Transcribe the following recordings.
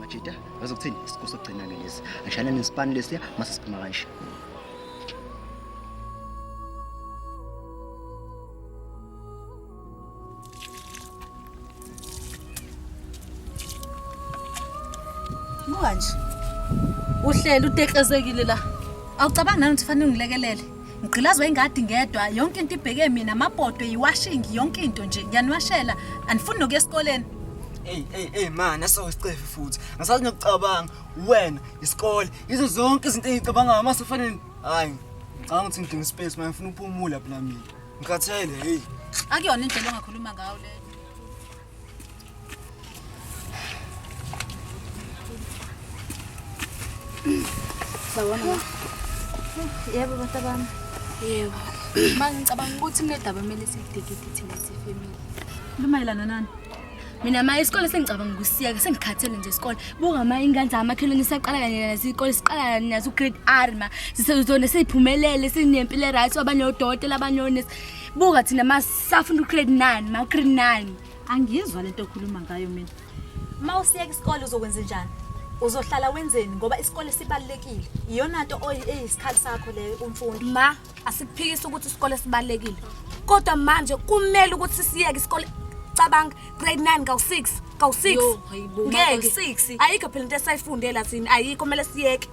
Majita, yazi ukuthini? Isiko sokugcina ke lesi. Ashayana nesipani lesiya mase siphuma kanje. Buka nje. Uhleli uteklezekile la. Awucabangi nani ukuthi fanele ungilekelele? Ngigqilazwa ingadi ngedwa, yonke into ibheke mina, amabhodwe, iwashing, yonke into nje. Ngiyaniwashela, anifuni nokuya esikoleni. Ey ey ey man, naso isicefe futhi. Ngisazi nokucabanga wena, isikole, izo zonke izinto engicabangayo mase fanele hayi. Ngicabanga ukuthi ngidinga ispace man, ngifuna ukuphumula phela mina. Ngikhathele hey. Akuyona indlela ongakhuluma ngayo leyo. Sawubona ma. Yebo bantabami. Yebo. Ma ngicabanga ukuthi kunedaba kumele silidikide thina sifamily. Lumayelana nani? Mina ma isikole sengicabanga ukusiyeka sengikhathele nje isikole. Buka ma ingane zamakhelwane saqala kanye naso isikole siqala kanye naso grade R ma. Sisezona siphumelele sinempilo right abanye odokotela abanye onesi. Buka thina ma safunda ugrade 9 ma grade 9. Angizwa lento okhuluma ngayo mina. Uma usiyeka isikole uzokwenza njani? Uzohlala wenzeni ngoba isikole sibalulekile. Iyona nto eyisikhali sakho leyo umfundi. Ma asikuphikisi ukuthi isikole sibalulekile. Kodwa manje kumele ukuthi siyeke isikole cabanga grade 9 kawu 6 kawu 6 Yo, hayibo, ngeke kawu-six. ayikho phela into esayifundela thina ayikho kumele siyeke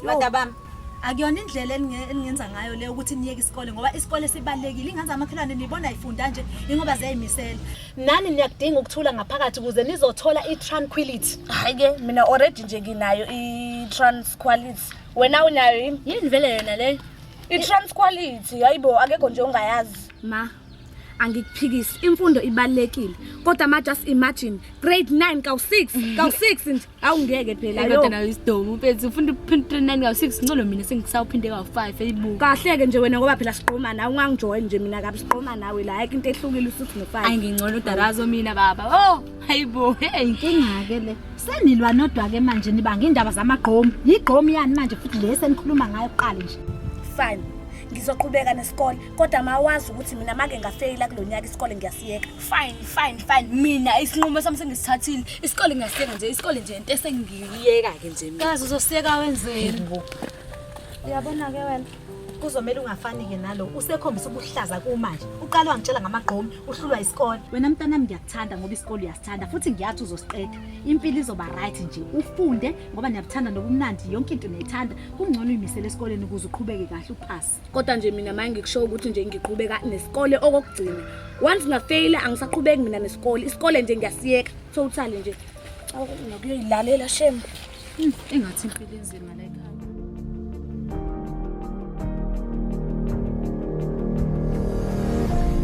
Yo. Bantabami, akuyona indlela eningenza ngayo leyo ukuthi niyeke isikole ngoba isikole sibalulekile. Ingane zamakhelwane nibona ifunda nje ingoba ziyayimisela. Nani niyakudinga ukuthula ngaphakathi ukuze nizothola i-tranquility. Hayi ke mina already nje nginayo i-transquality. Wena unayo yini? Yini vele yona leyo? I-transquality hayibo akekho nje ongayazi. Ma angikuphikisi imfundo ibalulekile kodwa ma just imagine grade 9 kawu 6 kawu 6 nje awungeke phela Kodwa yo nayo isidomu mfethu ufunda uphinde 9 kawu 6 ngcono mina sengisawuphinde kawu 5 eyibuka. kahle-ke nje wena ngoba phela siqoma nawe ungangijoyini nje mina kabi siqoma nawe la ayikho into ehlukile usuthi no-5 Ayi ngingcono udarazo mina baba. Oh, hayibo. Hey. Inkinga-ke le. Senilwa nodwa-ke manje nibanga indaba zamagqomu. Yigqomu yani manje futhi le senikhuluma ngayo kuqala nje. Fine ngizoqhubeka nesikole kodwa ma wazi ukuthi mina make ngafeyila kulo nyaka isikole ngiyasiyeka. Fine, fine, fine. Mina isinqumo sami sengisithathile. Isikole ngiyasiyeka nje, isikole nje into esengiyeka ke nje mina. Kazi uzosiyeka wenzeni? Uyabona-ke wena kuzomele ungafani-ke nalo usekhombisa ubuhlaza kumanje uqale wangitshela ngamagqomi uhlulwa isikole wena mntanami ngiyakuthanda ngoba isikole uyasithanda futhi ngiyathi uzosiqeda impilo izoba right nje ufunde ngoba niyabuthanda nobumnandi yonke into niyayithanda kungcono uyimisele esikoleni ukuze uqhubeke kahle uphase Kodwa nje mina manje ngikusho ukuthi nje ngiqhubeka nesikole okokugcina. Once ngafeyila angisaqhubeki mina nesikole. Isikole nje ngiyasiyeka totally nje. Awu nokuyoyilalela shame. Engathi impilo inzima la ekhaya.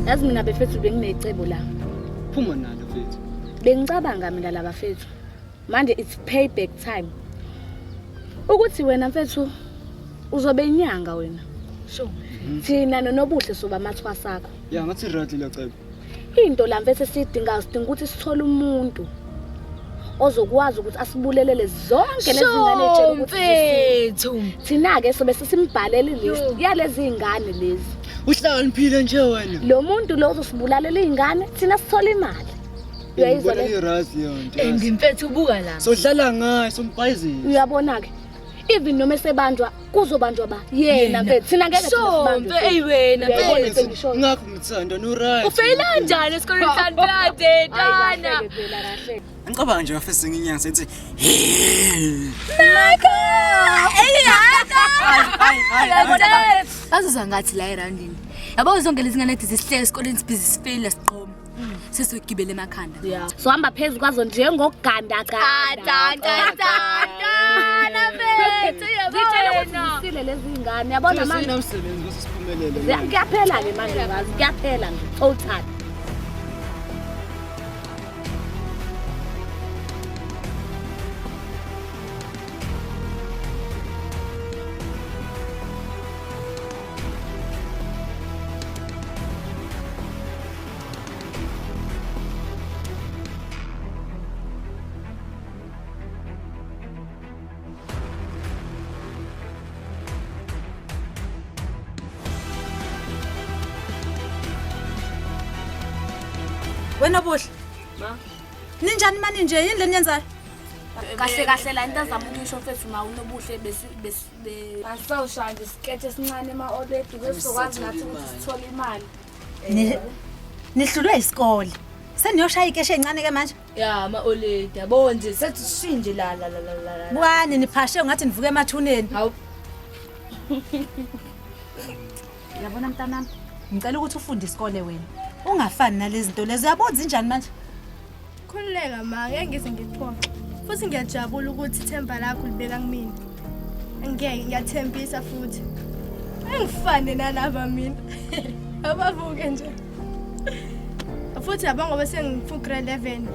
Yazi mina befethu benginecebo la. Phuma nalo mfethu. Bengicabanga mina laba fethu. Manje it's payback time. Ukuthi wena mfethu uzobe inyanga wena. Sure. Thina nonobuhle soba amathwasa akho. Ya ngathi right la cebo. Into la mfethu esidingayo sidinga ukuthi sithole umuntu ozokwazi ukuthi asibulelele zonke lezi ngane etshela ukuthi Mfethu. thina ke sobe sesimbhalela ilist yalezi ngane lezi. Uhlakaniphile nje wena. Lo muntu lo uzosibulalela izingane thina sithola imali. Uyayizwa Ngibona le? i-right leyo nto. And mfethu ubuka la. Sodlala ngayo sombhayizile. Uyabona ke even noma esebanjwa kuzobanjwa ba yena mfethu thina ngeke thina So sibanjwe, mfe ey wena Uyayibona mfethu. into engishoyo? Ngakho ngithanda no right. Ufeyila kanjani esikoleni sanhlade Hayi, tana? kahle-ke phela kahle. Ngicabanga nje ngafese nginyanga sethi Bazozwa ngathi la eroundini. Yabo zonke lezi ngane ethi zisihleke esikoleni sibhizi sifeyila siqoma. Sesogibele emakhanda. Yeah. Sohamba phezu kwazo njengogandaganda. Ngitshela ukuthi zisile lezi ngane yabona manje. Sinamsebenzi bese siphumelele. Kuyaphela ke manje ngazi kuyaphela nje total. Wena Buhle. Ma. Ninjani mani nje yini le niyenzayo? Kahle kahle la into azama ukuyisho mfethu ma unobuhle bese bese asawushaya nje isikethe esincane ema-oledi besizokwazi nathi ukuthi sithole imali. Nihlulwe isikole. Seniyoshaya ikeshe encane ke manje. Ya ama-oledi yabo nje sethi shinje la la la la la. la. Bukani niphashe ngathi nivuke emathuneni. Hawu. Uyabona mntanami, ngicela ukuthi ufunde isikole wena. Ungafani nalezi zinto lezi. Uyabona zinjani manje? Khululeka ma, ngeke ngize ngikuphoxe. Futhi ngiyajabula ukuthi ithemba lakho libeka kumina. Ngeke ngiyathembisa futhi. Angifane nalaba mina. Abavuke nje. Futhi yabo ngoba sengifu grade 11.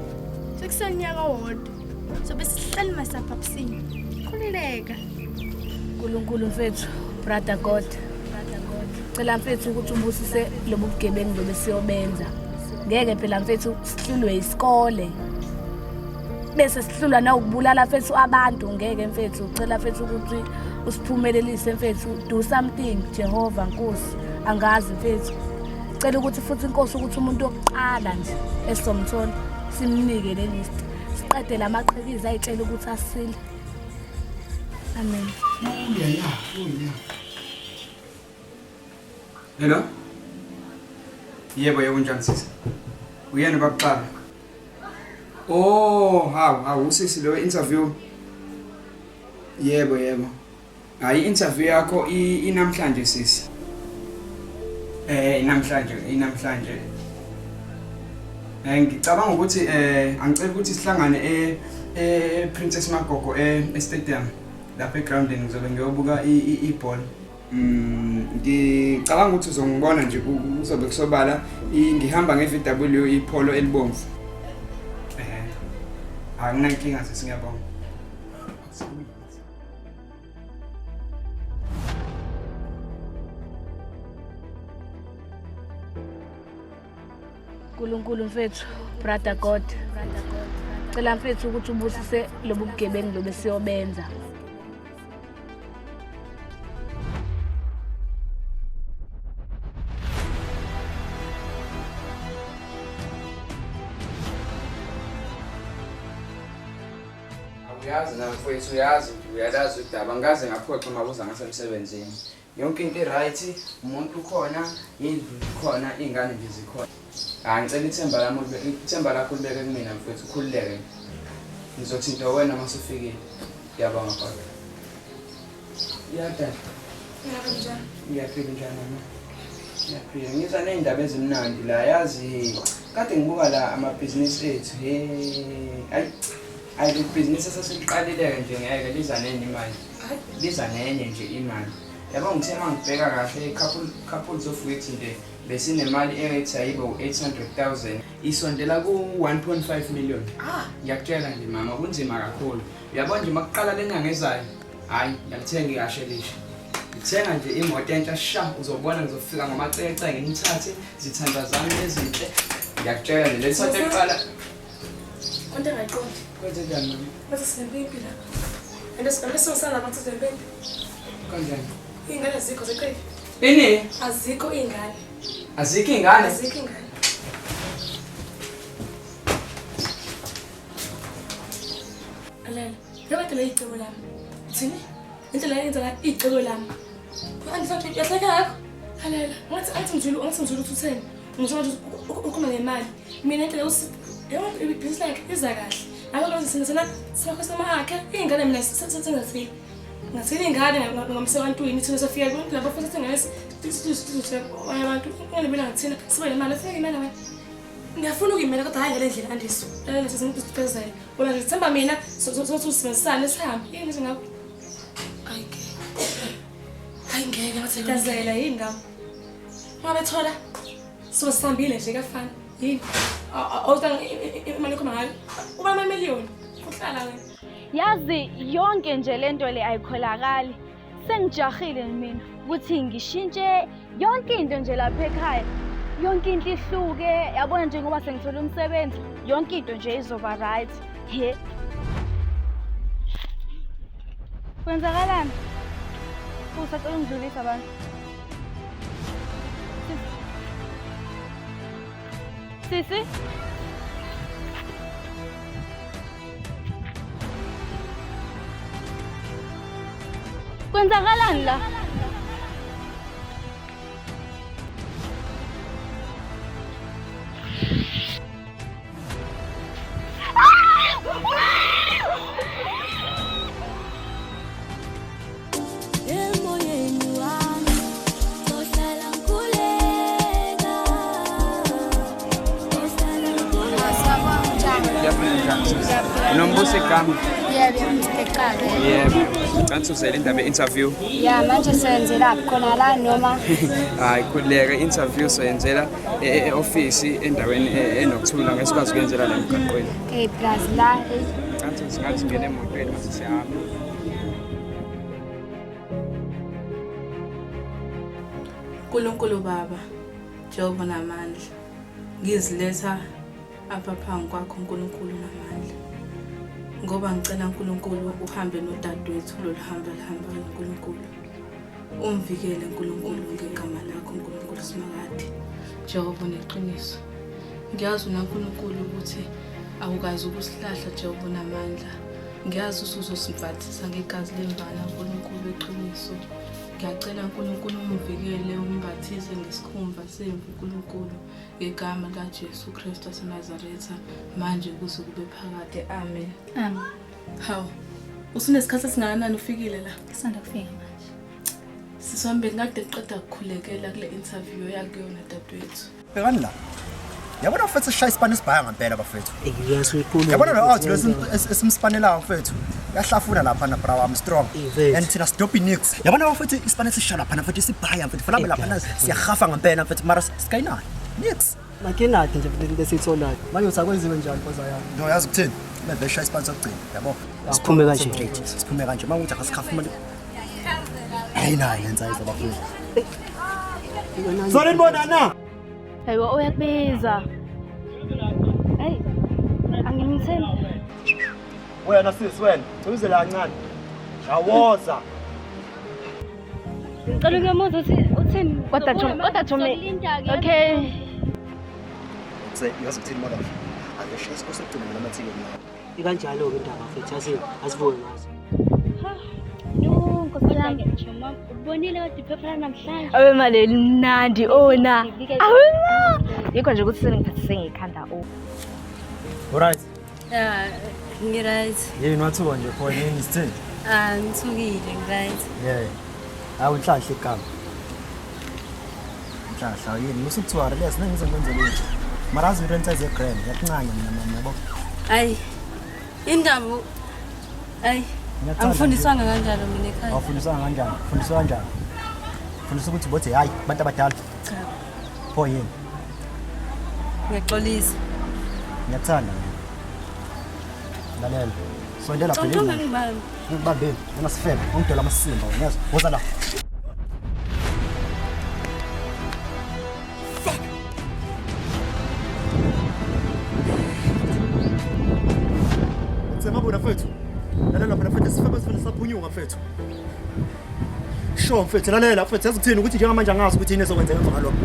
Sekusonyaka owodwa. So besihleli masaphaphisini. Khululeka. Nkulunkulu mfethu, brother God. Cela mfethu ukuthi ubusise lobu bugebengu lobu siyobenza. Ngeke phela mfethu sihlulwe isikole. Bese sihlulwa nawukubulala mfethu abantu ngeke mfethu. Cela mfethu ukuthi usiphumelelise mfethu. Do something Jehova Nkosi. Angazi mfethu. Cela ukuthi futhi inkosi ukuthi umuntu wokuqala nje esizomthola simnike le list. Siqede lamaqhikiza ayitshela ukuthi asile. Amen. Oh yeah, oh yeah. Hello? Yebo, yebo njani sisi? Uyena bakuqala. Oh, hawu, hawu usisi lo interview. Yebo, yebo. Hayi interview yakho inamhlanje sisi. Eh namhlanje, inamhlanje. Eh ngicabanga ukuthi eh angicela ukuthi sihlangane e e Princess Magogo e stadium lapha egroundini ngizobe ngiyobuka ibhola. Ngicabanga ukuthi uzongibona nje kuzobe kusobala ngihamba nge-VW iPolo elibomvu. Eh. Anginankinga sisi ngiyabonga. Nkulunkulu mfethu, brother God. Cela mfethu ukuthi ubusise lobu bugebengu lobu siyobenza. Uyazi na mfowethu uyazi nje uyalazi udaba ngikaze ngaphoxa uma uza ngasemsebenzini. Yonke into i-right, umuntu ukhona, indlu ikhona, iy'ngane nje zikhona. Hayi ngicela ithemba lami ithemba lakho ulibeke kumina mfowethu ukhululeke. Ngizothinta wena uma usufikile. Ngiyabonga baba. Yadala. Yebo njani? Ngiyaphila njani mama? Ngiyaphila. Ngiza ney'ndaba ezimnandi la yazi. Kade ngibuka la amabhizinisi ethu. He. Ayi. Ayi leli bhizinisi esesiliqalile-ke nje ngeke liza nenye imali. Liza nenye nje imali. Yabo ngithe uma ngibheka kahle couple couples of weeks nje besinemali engithi ayibe u-800,000 isondela ku-1.5 million. Ngiyakutshela nje mama kunzima kakhulu. Uyabona nje makuqala le nyanga ezayo hhayi ngiyalithenga ihashe elisha. Ngithenga nje imoto entsha sha uzobona ngizofika ngamacece ngimthathe zithandwa zami ezinhle. Ngiyakutshela nje leli sonto eliqala Konke engayiqondi. Kwenzenjani mama? Bese sinempimpi la. And sinosala abantu sinempimpi. Kanjani? Iy'ngane azikho zeqile. Ini? Azikho iy'ngane. Azikho iy'ngane? Azikho iy'ngane. Lalela, njengoba le icebo lami. Uthini? Indlela yenza ngayo icebo lami. Angisathi yahleka yakho. Lalela, ngathi angithi ngizwile, angithi ngizwile ukuthi utheni. Ngisho nje ukhuluma ngemali. Mina indlela yokuthi yabo ibhizinisi lakhe iza kahle. Ngakho lokho sina sina samakhosama akhe iy'ngane mina sengathini. Ngathini iy'ngane ngomsebantwini thina sofika kumuntu lapho futhi singeke sizwe abantu ingane mina ngathina sibe nemali afike imali wena. Ngiyafuna ukuyimela kodwa hhayi ngale ndlela Andiso. Lalela sesingikucezela. Wena nje themba mina sothi usebenzisane sihambe. Yini nje ngakho? Hayi ngeke. Hayi ngeke ngathi ngiyazela yini ngakho? Ungabethola so sihambile nje kafana. Yini? Awutanga imali ekhoma ngayo. Uba ama million. Uhlala wena. Yazi yonke nje lento le ayikholakali. Sengijahile mina ukuthi ngishintshe yonke into nje lapha ekhaya. Yonke into ihluke, yabona nje ngoba sengithola umsebenzi, yonke into nje izoba right. He. Kwenzakalani? Usacela ungidlulisa abantu. Sisi? Kwenzakalani la? Emoyeni wami ohlala ngikhuleka, ohlala ngikhuleka. Nombuso igama. Yebo, ngicela. Yebo. Ngicela uzele indaba ye-interview. Ya, manje senzelaphi khona la noma? Hayi, khululeka, i-interview soyenzela e-ofisi endaweni enokuthula, ngeke sikwazi ukuyenzela la emgaqweni. Okay, plus la. Ngicela singathi singene emotweni mase siyahamba. Nkulunkulu Baba, Jehova namandla, ngiziletha apha phambi kwakho Nkulunkulu namandla. Ngoba ngicela uNkulunkulu uhambe nodadewethu lolu hambo alihambayo uNkulunkulu. Umvikele uNkulunkulu ngegama lakho uNkulunkulu Simakade. Jehova uneqiniso. Ngiyazi uNkulunkulu ukuthi awukazi ukusilahla Jehova namandla. Ngiyazi usuzosivathisa ngegazi lemvana uNkulunkulu weqiniso. Ngiyacela uNkulunkulu umvikele umbathise ngesikhumba semvu uNkulunkulu ngegama likaJesu Kristu waseNazaretha manje kuze kube phakade. Amen. Amen. Hawu, usunesikhathi esingakanani ufikile la? Ngisanda kufika manje. Sisi wami bengikade ngiqeda ukukhulekela kule interview yakuyona dadewethu. Bhekani la. Yabona mfethu sishaya isipani esibhaya ngempela bafethu. Ngiyasuyikhuluma. Yabona lo out lo esimspanelayo mfethu. Yahlafuna lapha na bra wami strong. And thina stop nix. Yabona bafethu isipani esishaya lapha mfethu sibhaya mfethu. Fana lapha siyahafa ngempela mfethu mara sikayinayo. Nix. Makinati nje into esiyitholayo. Manje uthi akwenziwe njani nkoza yami? No yazi ukuthini? Meve shaya isipani sokugcina yabo. Siphume kanje. Siphume kanje. Mawuthi akasikhafu manje. Hayi nayo lenza izabafethu. Sorry mbona na. Hayibo uyakubiza. Hey, angimthembi. Wena sisi wena, uze la kancane. Jawoza. Ngicela ukuyomuza uthi uthini? Kodwa Chomi, kodwa Chomi. Okay. Se yazi ukuthini mara. Akashaya isikole sokugcina mina amathiketi. Ikanjalo ke indaba mfethu, yazi asivuke ngazo. No, Nkosi yami. Ubonile kodwa iphepha namhlanje. Awe mali limnandi ona. Awe ma. Yikho nje ukuthi seningiphathise ngekhanda o. Alright. Ya, ngi-right. Yini wathuka nje khona yini sithini? Ah, ngithukile ngi-right. Yeah. Hawu inhlanhla igama. Inhlanhla yini? Musukuthiwa relax nengizokwenza lutho. Mara azi rent size grand, yakuncanya mina mama yabo. Ayi. Indaba ayi angifundiswanga kanjalo mina ekhaya. Awufundiswanga kanjani? Fundiswa kanjani? Fundiswa ukuthi bothi hayi abantu abadala. Cha. Pho yini? Ngiyaxolisa. Ngiyakuthanda mina. Lalela. Sondela Cha, phela. ungangibambi. Ngikubambeni. Wena sifebe, ungidola amasimba wena. Yazi, woza la. Semabona mfethu. Lalela phela mfethu sifebe sifuna saphunyuka mfethu. Sho mfethu lalela mfethu yazi ukuthini ukuthi njengamanje angazi ukuthi yini ezokwenzeka emva kwalokho.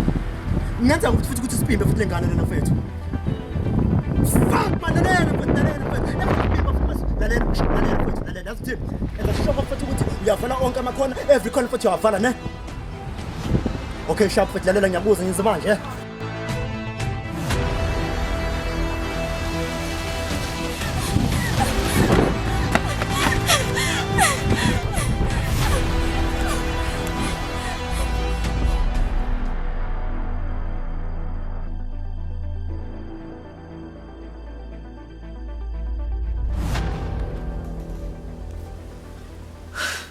Kungenzeka ukuthi futhi ukuthi sipimbe futhi lengane lena mfethu. Fuck man lalela mfethu lalela mfethu. Lalela lalela mfethu lalela yazi ukuthini? Enza sho mfethu ukuthi uyavala onke amakhona every corner mfethu uyavala ne. Okay sharp mfethu lalela ngiyabuza ngize manje.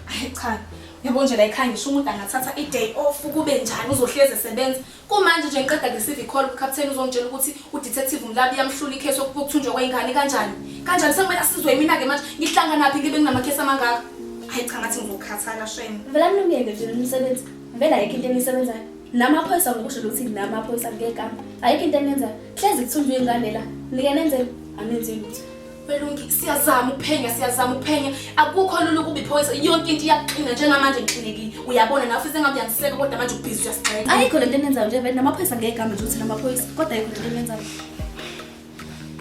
Hayi cha, yabo nje la ekhaya ngisho umuntu angathatha i-day off kube njani uzohlezi esebenza. Kumanje nje ngiqeda nge-CV call ucaptain uzongitshela ukuthi udetective Mlabi yamhlula icase yokuthunjwa kwengane kanjani. Kanjani sekumele asizwe mina ke manje ngihlanganaphi ngibe nginamakhesi amangaka. Hayi cha ngathi ngizokhathala shame. Vela nilungeke nje umsebenzi. Vela ayikho into enisebenzayo. Namaphoyisa ngokusho ukuthi namaphoyisa ngegama. Ayikho into eniyenzayo. Hlezi kuthunjwe ingane la. Nike nenzeni? Anenzi lutho. Welungi siyazama ukuphenya, siyazama ukuphenya. Akukho lula ukuba iphoyisa, yonke into iyaqina njengamanje ngixinekile. Uyabona nawe futhi engabe uyangiseka kodwa manje ubhizi uyasigxeka. Ayikho lento eniyenzayo nje vele namaphoyisa ngegama nje ukuthi namaphoyisa kodwa ayikho lento eniyenzayo.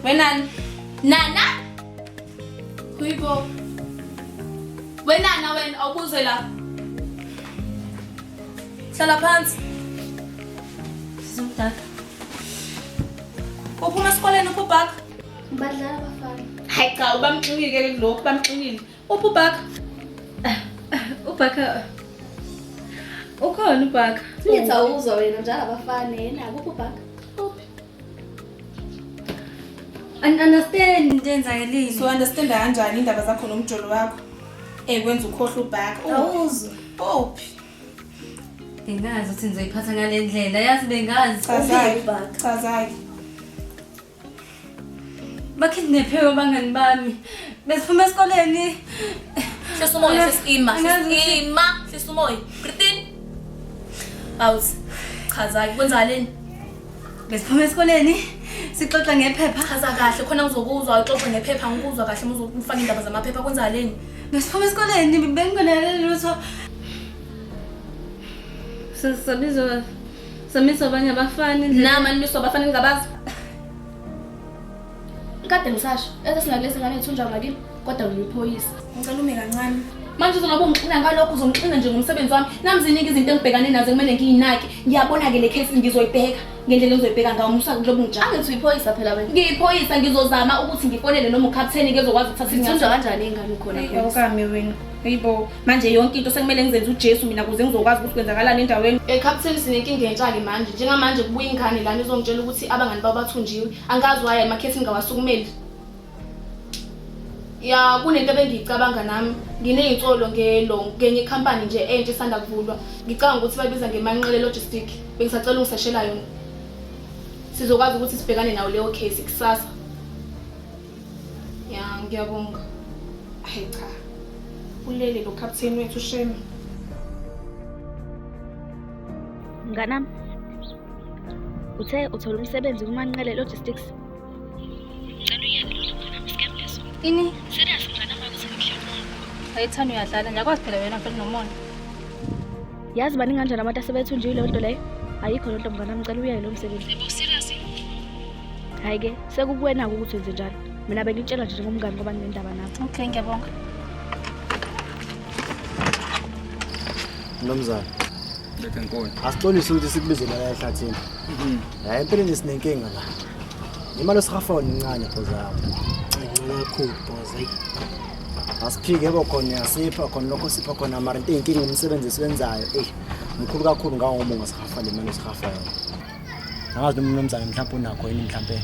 Wenani? Nana? Kuyibo. Wenana wena awubuze la. Hlala phansi. Sizomdala. Uphuma esikoleni uphi ubhaka? Badlala abafana. Hayi cha, ubamxinile ke kulokhu, bamxinile. Uphi ubhaka? Ubhaka ukhona ubhaka. Ngithi awuzwa wena njalo abafana yena akukho ubhaka. Uphi? Understand into enzakalile. So understand kanjani indaba zakho nomjolo wakho? Ekwenza ukhohle ubhaka. Awuzwa. Uphi? Bengazi ukuthi ngizoyiphatha ngale ndlela. Yazi bengazi. Chaza-ke. Chaza-ke. Bakidnaphiwe abangani bami. Besiphuma esikoleni. Hlisa umoya, hlisa ima, hlisa ima, hlisa umoya. Breathe in. Out. Chaza-ke kwenzakaleni? Besiphuma esikoleni sixoxa ngephepha. Chaza kahle khona ngizokuzwa uxoxe ngephepha ngikuzwa kahle uma uzofaka indaba zamaphepha kwenzakaleni? Besiphuma esikoleni bengingenaleli lutho. Sabizwa samiswa abanye abafana Nami nimiswa abafana ngingabazi. Kade ngisasho, ese singakulezi ngane ethunjwa ngakini kodwa ngiyiphoyisa. Ngicela ume kancane. Manje uzonoba ungixina ngalokho uzongixina nje ngomsebenzi wami. Nami ziningi izinto engibhekane nazo kumele ngiyinake. Ngiyabona-ke le case ngizoyibheka ngendlela engizoyibheka ngayo musa kulobu ngijama. Angithi uyiphoyisa phela wena. Ngiyiphoyisa ngizozama ukuthi ngifonele noma ukhapteni kezokwazi ukuthatha Zithunjwa kanjani ingane ukhona phoyisa? Awukami wena. Hayibo, manje yonke into sekumele ngizenze uJesu mina ukuze ngizokwazi ukuthi kwenzakalani endaweni. Captain sinenkinga entsha-ke manje. Njengamanje kubuya ingane lana izongitshela ukuthi abangani babo bathunjiwe. Angazi why emakhethini ngawasukumeli. Ya kunento ebengiyicabanga nami. Ngineyinsolo ngelo ngenye ikhampani nje entsha esanda kuvulwa. Ngicabanga ukuthi bayibiza ngeManqele Logistic. Bengisacela ungiseshela yona. Sizokwazi ukuthi sibhekane nawo leyo case kusasa. Ya ngiyabonga. Hayi cha. Ulele lo captain wethu shame. Mnganami, uthe uthola umsebenzi kuManqele Logistics. Ngicela uyeke lutho mnganami, scam leso. Ini? Serious mnganami akuthi ngidlala. Ayithanda uyadlala, ngiyakwazi phela wena mfana nomona. Yazi baningi kanjani abantu asebethunjiwe leyo nto leyo? Ayikho lento mnganami, ngicela uyeke lo msebenzi. Yebo serious? Hayi ke, sekukuwena-ke ukuthi wenze njalo. Mina bengikutshela nje njengomngani ngoba nginendaba nawe. Okay, ngiyabonga. Mnumzane, Ndoda enkulu. asixolise ukuthi sikubize la ehlathini. Hayi empeleni sinenkinga la. Imali osihafa yona incane phoza yami. Incane kakhulu boss. Hayi. Asiphike yebo khona uyasipha khona lokho sipha khona mara into eyinkinga umsebenzi esiwenzayo eyi mkhulu kakhulu ngangoba ungasihafa le mali osihafa yona. Angazi noma umnumzane mhlawumbe unakho yini mhlawumbe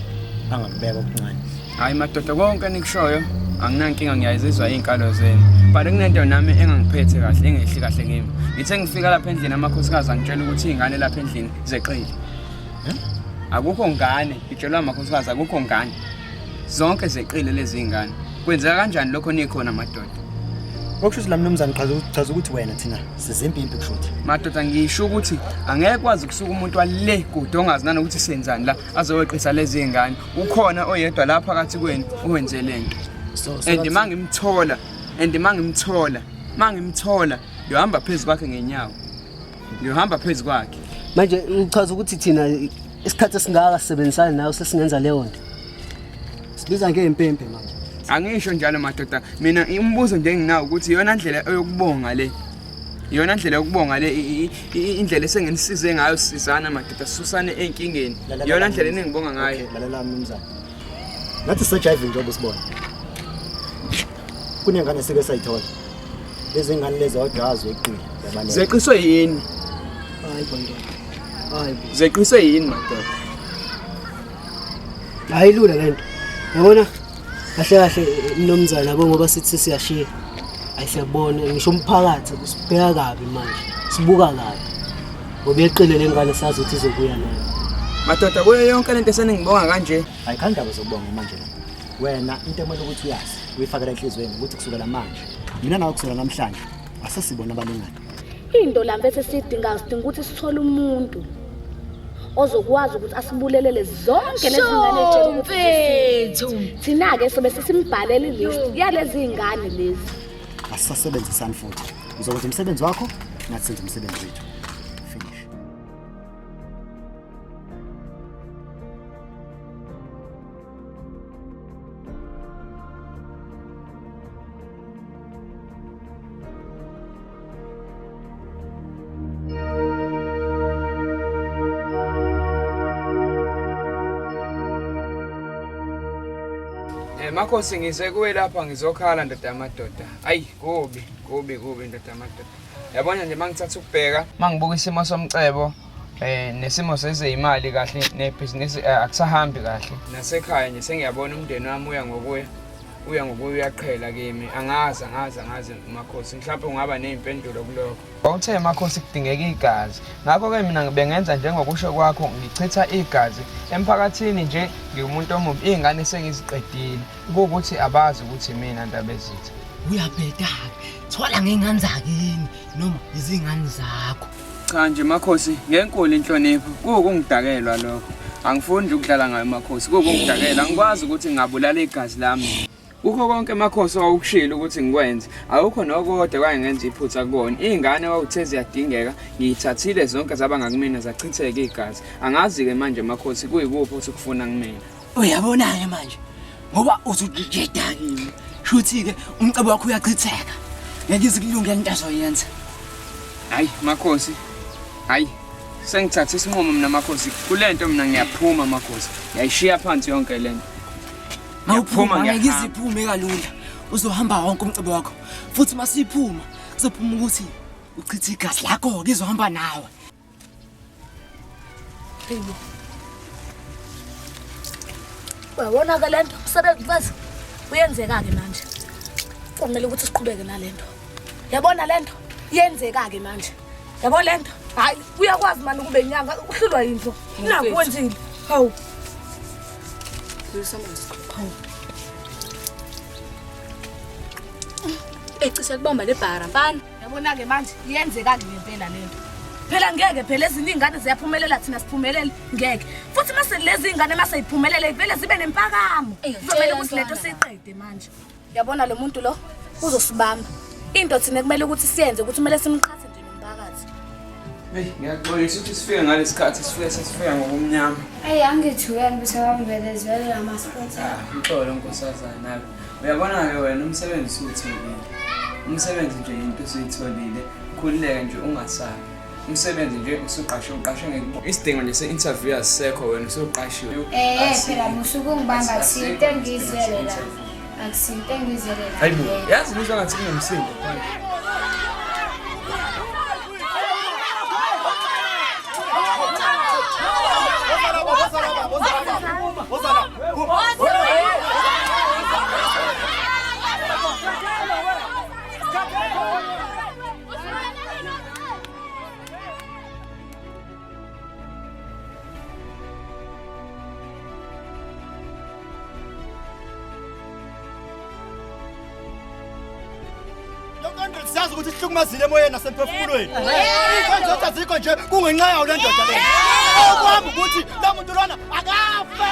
angakubeka okuncane. Hayi madoda konke enikushoyo anginankinga ngiyayizizwa iy'nkalo zenu. But kunento nami engangiphethe kahle engehli kahle kimi. Ngithe ngifika lapha endlini amakhosikazi angitshela ukuthi iy'ngane lapha endlini zeqile. Akukho ngane, ngitshelwa amakhosikazi akukho ngane. Zonke zeqile lezi ngane. Kwenzeka kanjani lokho nikhona madoda? Okusho ukuthi la mnumzane chaza ukuthi wena thina sizimpimpi kusho ukuthi. Madoda ngisho ukuthi angeke kwazi kusuka umuntu wale kude ongazi nanokuthi senzani la azoweqisa lezi ngane. Ukhona oyedwa la phakathi kwenu owenze lento. And mangimthola, and mangimthola ngiyohamba phezu kwakhe ngenyawo. Ngiyohamba phezu kwakhe. Manje uchaza ukuthi thina isikhathi esingaka sisebenzisana nawe sesingenza leyo nto. Sibiza ngey'mpimpi manje. Angisho njalo madoda, mina umbuzo nje enginawo ukuthi iyona ndlela eyokubonga le. Iyona ndlela yokubonga le indlela esenginisize ngayo sisizana madoda sisusane ey'nkingeni. Iyona ndlela eningibonga ngayo. Okay, lalela mnumzane. Nathi sisejive njengoba usibona. Kunengane esike sayithola. Lezi ngane lezi odwazo eqile yabaleka. Zeqiswe yini? Hayi bo ndoda. Hayi bo. Zeqiswe yini madoda? Hayi lula lento. Yabona kahle kahle mnumzane yabo ngoba sithi siyashiya. Ayi siyabona ngisho umphakathi usibheka kabi manje. Sibuka kabi. Ngoba yeqile lengane sazi ukuthi izobuya nayo. Madoda kuyo yonke lento eseningibonga kanje. Ayikho indaba zokubonga manje la. Wena into ekumele ukuthi uyazi, uyifakele enhliziyweni ukuthi kusukela manje. Mina nawe kusukela namhlanje asesibona abalingani. Into la mfethu esidingayo sidinga ukuthi sithole umuntu ozokwazi ukuthi asibulelele zonke lezi ngane etshela ukuthi Mfethu. Thina-ke sobe sesimbhalela ilist yalezi ngane lezi. Asisasebenzisani futhi. Uzokwenza umsebenzi wakho, nathi senze umsebenzi wethu. Finish. Makhosi ngize kuwe lapha ngizokhala ndoda yamadoda. Ayi kubi, kubi kubi ndoda yamadoda. Yabona nje mangithatha ukubheka, mangibuka isimo somcebo nesimo sezeyimali kahle nebhizinisi akusahambi kahle. Nasekhaya nje sengiyabona umndeni wami uya ngokuya uya ngokuya uyaqhela kimi. Angazi angazi angazi makhosi, mhlawumbe ungaba nezimpendulo kulokho. Wawuthe makhosi kudingeka igazi. Ngakho-ke mina bengenza njengokusho kwakho ngichitha igazi emphakathini nje ngiwumuntu omubi iy'ngane sengiziqedile kuwukuthi abazi ukuthi mina Ndabezitha. Uyabheda-ke thwala ngey'ngane zakini noma izingane zakho. Cha nje makhosi ngenkulu inhlonipho kuwukungidakelwa lokho. Angifuni nje ukudlala ngayo makhosi kuwukungidakelwa angikwazi ukuthi ngingabulala igazi lami. Kukho konke makhosi owawukushilo ukuthi ngikwenze, akukho nokodwa kwake ngenza iphutha kukona. Iy'ngane wawuthe ziyadingeka, ngiyithathile zonke zaba ngakumina zachitheka igazi. Angazi-ke manje makhosi kuyikuphi othi ukufuna kumina. Uyabona-ke manje ngoba usujeda kimi, shuthi-ke umcebo wakho uyachitheka. Ngeke ize ikulungele into azoyenza. Hayi makhosi, hayi sengithathe isinqumo mina makhosi, kule nto mina ngiyaphuma makhosi, ngiyayishiya phansi yonke le nto. Mawuphuma ngeke iziphume kalula. Uzohamba wonke umcebo wakho. Futhi masiphuma kuzophuma ukuthi uchithe igazi lakho ke izohamba nawe. Hayibo. Uyabona ke lento umsebenzi mfazi uyenzeka ke manje. Kumele ukuthi siqhubeke nalento. Yabona lento iyenzeka ke manje. Yabo lento hayi uyakwazi mani ukube inyanga uhlulwa yinto. Nakhu wenzile. Hawu. Ecishe kubamba lebhara mfana. Yabona-ke manje iyenzeka-ke ngempela lento. Phela ngeke phela ezinye iy'ngane ziyaphumelela thina siphumelele ngeke. Futhi mase lezi iy'ngane mase yiphumelele vele zibe nempakamo. Kuzomele ukuthi lento siyiqede manje. Yabona lo muntu lo uzosibamba. Into thina kumele ukuthi siyenze ukuthi kumele simqhathe nje nomphakathi. Hey, ngiyaxolisa ukuthi sifike ngalesikhathi sifike sesifika ngokumnyama. Eyi angithukani ukuthi abamvelezele lama-sports. Uxolo nkosazana nawe. Uyabona-ke wena umsebenzi usuwutholile. Umsebenzi nje into usuyitholile. Khululeka nje ungasabi. Umsebenzi nje usuqashe uqashe ngeke. Isidingo nje se-interview asisekho wena usuqashiwe. Eh phela musuke ungibamba akusinto engiyizele la. Akusinto engiyizele la. Hayibo, yazi ngizwa ngathi kunomsindo phandle. Siyazi ukuthi sihlukumezile emoyeni nasemphefumulweni. Iy'nkonzo azikho nje kungenxa yawo le ndoda le. Okwami ukuthi lo muntu lona akafe.